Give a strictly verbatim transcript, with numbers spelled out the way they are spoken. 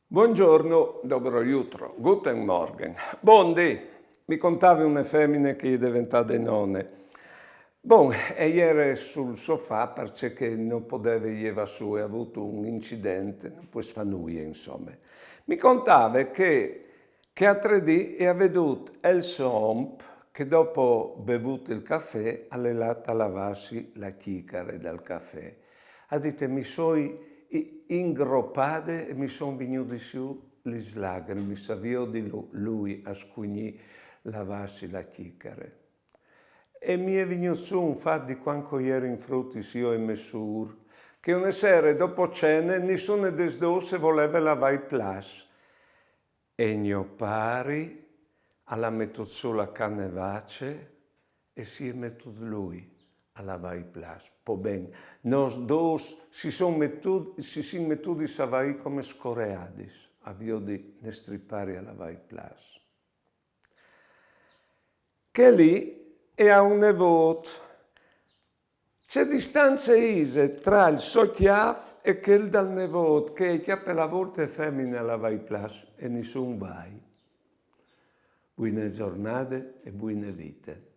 Buongiorno, dobro jutro, guten Morgen. Bondì, mi contave une femine che e je deventade none. Bon, e jere sul sofà parcè che no podeve jevà sù, e à vuto un incidente, no pues fà nuie, insome. Mi contave che, che altre dì e à vedût el so om che dopo bevût il cafè al è lât a lavâsi la cjicare dal cafè. A à dite, mi soi i-, ingropade e mi son vignudis sù lis lagrimis a viodilu lui a scugnî lavâsi la cjicare. E mi è vignût sù un fat di cuant che o jerin frutis jo e mê sûr, che une sere dopo cene nissune des dôs e voleve lavâ i plats. E gno pari al à metût sù la canevace e si è metût lui a lavâ i plats. Po ben, nô dôs si sin metût-, si sin metudis a vaî come scoreadis, a viodi nestri pari a lavâ i plats. Chê li e à un nevôt. Ce distance ise tra il so cjâf e chel dal nevôt, che e cjape la volte femine a lavâ i plats e nissun vai. Buine zornade e buine vite.